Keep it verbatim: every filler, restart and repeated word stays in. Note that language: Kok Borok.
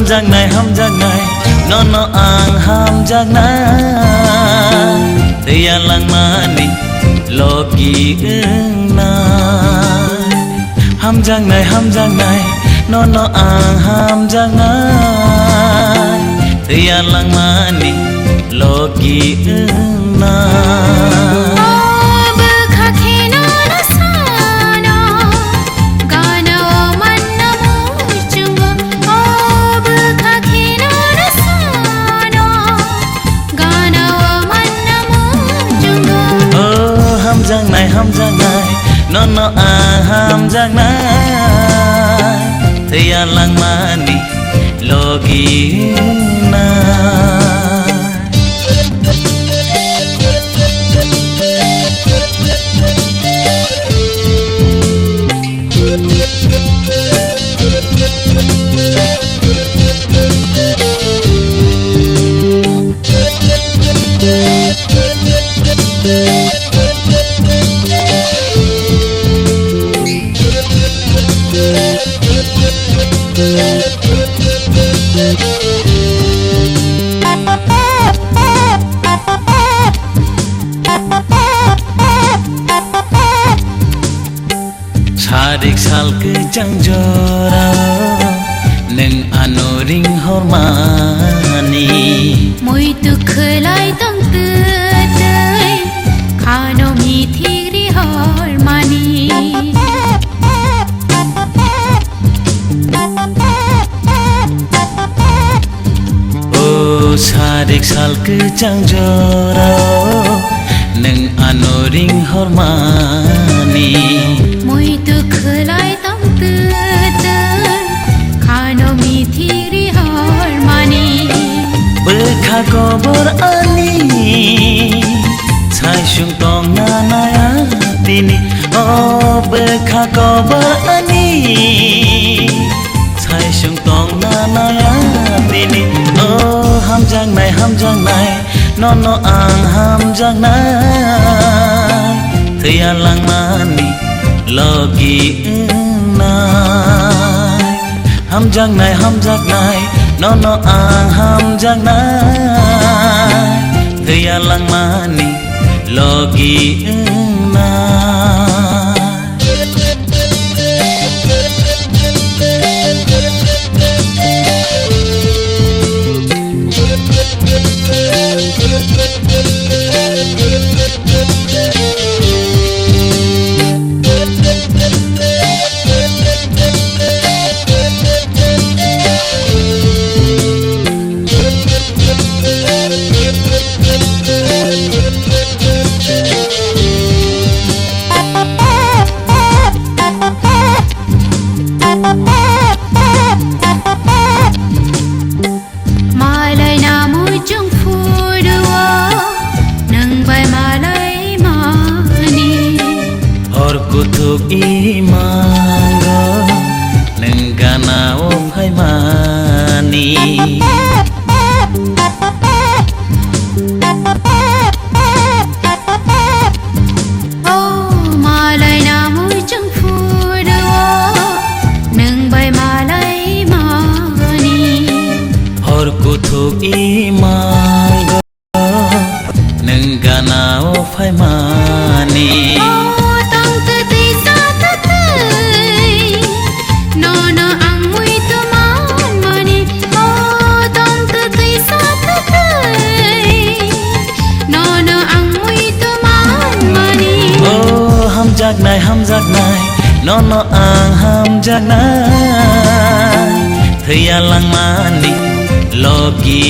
Hamjaknai, hamjaknai, nono ang hamjaknai. Thwiya langmani logi wngna. Hamjaknai, hamjaknai, nono ang hamjaknai. Thwiya langmani logi wngna. O bwkha kheno no sano, gana o manna muchungo. O bwkha kheno no sano, gana o manna muchungo. O hamjaknai, hamjaknai, nono ang hamjaknai. Thwiya langmani logi wngna. Sarik sal kwchang jorao nwng ano ring hormani. Muitu khwlai tong twtwi khano mithik ri hormani. O sarik sal kwchang jorao nwng ano ring hormani. Muitu khwlai tong twtwi khano mithik ri hormani. Bwkha kobor ani saisung tongna naya tini. O bwkha kobor ani saisung tongna naya tini. O hamjaknai, hamjaknai, nono ang hamjaknai. Thwiya langmani logi wngnai. Hamjaknai, hamjaknai, nono ang hamjaknai. Thwiya langmani logi wngnai. Malai na muchung phuru o nwng bai malai mani. Hor kuthuk i mango nwng gana o phaimani. O malai na muchung phuru o nwng bai malai mani. Hor kuthuk i mango nwng gana o phaimani. O tong twtwi sa twtwi, nono ang muitu manmani. O tong twtwi sa twtwi, nono ang muitu manmani. O hamjaknai, hamjaknai, nono ang hamjaknai. Thwiya langmani logi